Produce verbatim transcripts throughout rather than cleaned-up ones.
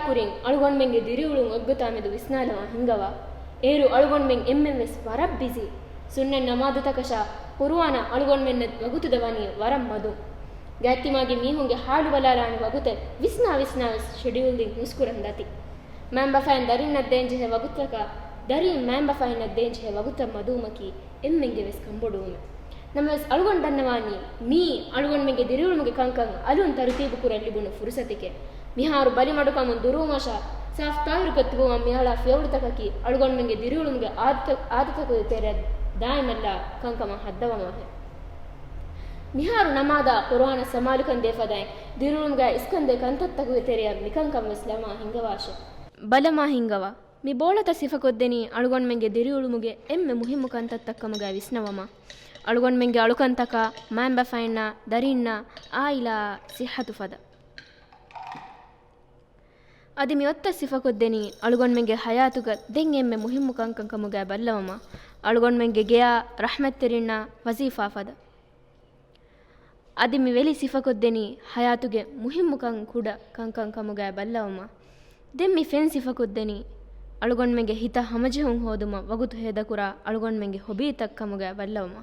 ކުރިން އަޅުގަނޑުމެންގެ ދިރިއުޅުން އޮތްގޮތާމެދު ވިސްނާލަމާ ހިނގަވާ. އޭރު އަޅުގަނޑުމެން އެންމެން ވެސް ވަރަށް ބިޒީ. ސުންނަތް ނަމާދުތަކަށާ ޤުރުއާނަށް އަޅުގަނޑުމެންނަށް ވަގުތު ދަވަނީ ވަރަށް މަދުން. ގާތްތިމާގެ މީހުންގެ ޙާލު ބަލާލާނެ ވަގުތެއް ވިސްނާ ވިސްނާވެސް ޝެޑިއުލް ދިން ހުސްކުރަން ދަތި. މައިންބަފައިން ދަރިންނަށް ދޭންޖެހޭ ވަގުތުތަކާ، ދަރީން މައިންބަފައިންނަށް ދޭންޖެހޭ ވަގުތަށް މަދުވުމަކީ އެންމެންގެ ވެސް ކަންބޮޑުވުމެއް. ނަމަވެސް އަޅުގަނޑު ދަންނަވާނީ މީ އަޅުގަނޑުމެންގެ ދިރިއުޅުމުގެ ކަންކަން އަލުން ތަރުތީބު ކުރަން ލިބުނު ފުރުސަތެކޭ. މިހާރު ބަލިމަޑުކަމުން ދުރުވުމަށާ ސާފު ތާހިރުކޮށް ތިބުމަށް މިއަޅާ ފިޔަވަޅުތަކަކީ އަޅުގަނޑުމެންގެ ދިރިއުޅުމުގެ އާދަތަ-، އާދަތަކުގެ ތެރެއަށް ދާއިމަށްލާ ކަންކަމަށް ހައްދަވަމާހެން. މިހާރު ނަމާދާ ޤުރުއާނަށް ސަމާލުކަން ދޭ ފަދައިން ދިރިއުޅުމުގައި އިސްކަންދޭ ކަންތައްތަކުގެ ތެރެއަށް މިކަންކަން ވެސް ލަމާ ހިނގަވާށޭ. ބަލަމާ ހިނގަވާ. މި ބޯޅަތައް ސިފަކޮށްދެނީ އަޅުގަނޑުމެންގެ ދިރިއުޅުމުގެ އެންމެ މުހިއްމު ކަންތައްތައްކަމުގައި ވިސްނަވަމާ. އަޅުގަނޑުމެންގެ އަޅުކަންތަކާ، މައިންބަފައިންނާ، ދަރީންނާ، އާއިލާއާ ސިއްހަތު ފަދަ. އަދި މި އޮތްތައް ސިފަކޮށްދެނީ އަޅުގަނޑުމެންގެ ޙަޔާތުގަ ދެން އެންމެ މުހިއްމު ކަންކަން ކަމުގައި ބައްލަވަމާ. އަޅުގަނޑުމެންގެ ގެޔާ ރަޙްމަތްތެރިންނާ ވަޒީފާ ފަދަ. އަދި މި ވެލި ސިފަކޮށްދެނީ ޙަޔާތުގެ މުހިއްމުކަން ކުޑަ ކަންކަން ކަމުގައި ބައްލަވަމާ. ދެން މި ފެން ސިފަކޮށްދެނީ އަޅުގަނޑުމެންގެ ހިތަށް ހަމަޖެހުން ހޯދުމަށް ވަގުތު ހޭދަކުރާ އަޅުގަނޑުމެންގެ ހޮބީތައް ކަމުގައި ބައްލަވަމާ.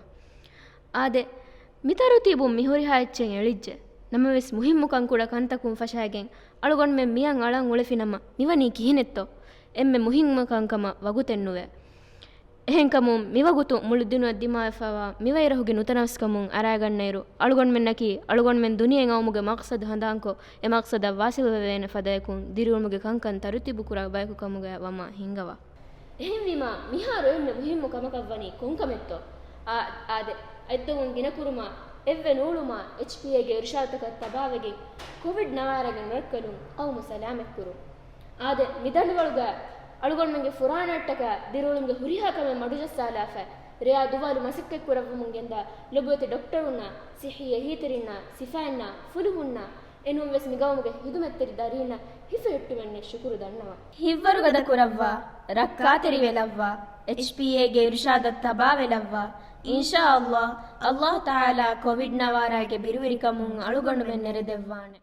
އާދެ، މި ތަރުތީބުން މި ހުރިހާ އެއްޗެއް އެޅިއްޖެ. ނަމަވެސް މުހިއްމުކަން ކުޑަ ކަންތަކުން ފަށާގެން އަޅުގަނޑުމެން މިއަށް އަޅަން އުޅެފިނަމަ މިވަނީ ކިހިނެއްތޯ؟ އެންމެ މުހިއްމު ކަންކަމަށް ވަގުތެއްނުވޭ. އެހެންކަމުން މިވަގުތު މުޅި ދުނިޔެ ދިމާވެފައިވާ މިވައިރަހުގެ ނުތަނަވަސްކަމުން އަރާގަންނައިރު، އަޅުގަނޑުމެންނަކީ އަޅުގަނޑުމެން ދުނިޔެއަށް އައުމުގެ މަޤްޞަދު ހަނދާންކޮށް، އެ މަޤްޞަދަށް ވާސިލްވެވޭނެ ފަދައަކުން ދިރިއުޅުމުގެ ކަންކަން ތަރުތީބުކުރާ ބަޔަކު ކަމުގައި ވަމާ ހިންގަވާ. އެހެންވީމާ، މިހާރު އެންމެ މުހިއްމު ކަމަކަށްވަނީ ކޮންކަމެއްތޯ؟ އާ، އާދެ، އަތްދޮވުން ގިނަކުރުމާ، އެއްވެ ނޫޅުމާ، އެޗްޕީއޭގެ އިރުޝާދުތަކަށް ތަބާވެގެން، ކޮވިޑް ނަވާރާގެ ނުރައްކަލުން ޤައުމު ސަލާމަތްކުރުން. އާދެ، މި ދަނޑިވަޅުގަ އަޅުގަނޑުމެންގެ ފުރާނައަށްޓަކާ ދިރިއުޅުމުގެ ހުރިހާ ކަމެއް މަޑުޖައްސާލާފަ، ރެޔާ ދުވާލު މަސައްކަތްކުރައްވަމުން ގެންދާ ލޮބުވެތި ޑޮކްޓަރުންނާ، ސިއްހީ އެހީތެރިންނާ، ސިފައިންނާ، ފުލުހުންނާ، އެނޫންވެސް މިގައުމުގެ ހިދުމަތްތެރި ދަރީންނަށް ހިފަހެއްޓުމެއްނެތް ޝުކުރު ދަންނަވަން. ހިތްވަރުގަދަ ކުރައްވާ، ރައްކާތެރިވެލައްވާ، އެޗްޕީއޭގެ އިރުޝާދަށް ތަބާވެލައްވާ. އިންޝާﷲ، ﷲ ތަޢާލާ ކޮވިޑް ނަވާރާގެ ބިރުވެރިކަމުން އަޅުގަނޑުމެން ނެރެދެއްވާނެ.